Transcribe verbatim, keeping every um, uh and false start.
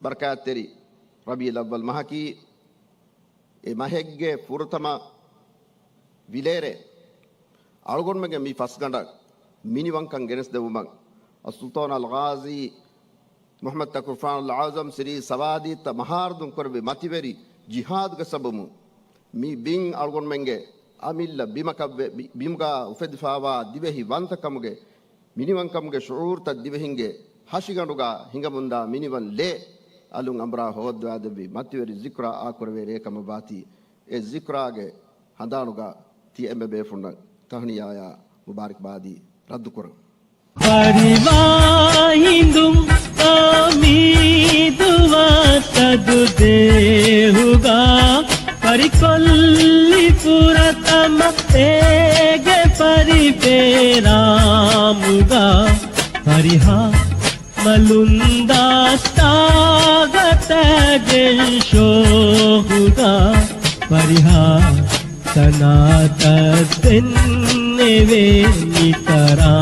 ބަރަކާތްތެރި ރަބީޢުލް އައްވަލް މަހަކީ، އެ މަހެއްގެ ފުރަތަމަ ވިލޭރޭ އަޅުގަނޑުމެންގެ މި ފަސްގަނޑަށް މިނިވަންކަން ގެނެސްދެވުމަށް އައްސުލްޠާން އަލްޣާޒީ މުޙައްމަދު ތަކުރުފާން އަލްއަޢްޒަމް ސިރީ ސަވާދީތައް މަހާރުދުން ކުރެއްވި މަތިވެރި ޖިހާދުގެ ސަބަބުން، މި ބިން އަޅުގަނޑުމެންގެ އަމިއްލަ ބިމަކަށްވެ، ބި-، ބިމުގަ އުފެދިފާވާ ދިވެހި ވަންތަކަމުގެ މިނިވަންކަމުގެ ޝުޢޫރުތައް ދިވެހިންގެ ހަށިގަނޑުގަ ހިނގަމުންދާ މިނިވަން ލޭ އަލުން އަނބުރާ ހޯއްދަވާދެއްވި މަތިވެރި ޒިކްރާ އާކުރެވޭ ރޭކަމަށްވާތީ، އެ ޒިކްރާގެ ހަނދާނުގަ ތި އެންމެ ބޭފުޅުންނަށް ތަހުނިޔާޔާ މުބާރިކްބާދީ ރައްދުކުރަން. ފަރިވާ ހިނދުން އަމީދު ވާތަދު ދޭހުގަ، ފަރިކޮށްލި ފުރަތަމަ އޭގެ ފަރި ފޭރާމުގަ، ފަރިހާ މަލުން ދާ ތާގަތަގެން ޝޯހުގަ، ފަރިހާ ތަނާތައް ދެންނެވޭ މިތަރާ.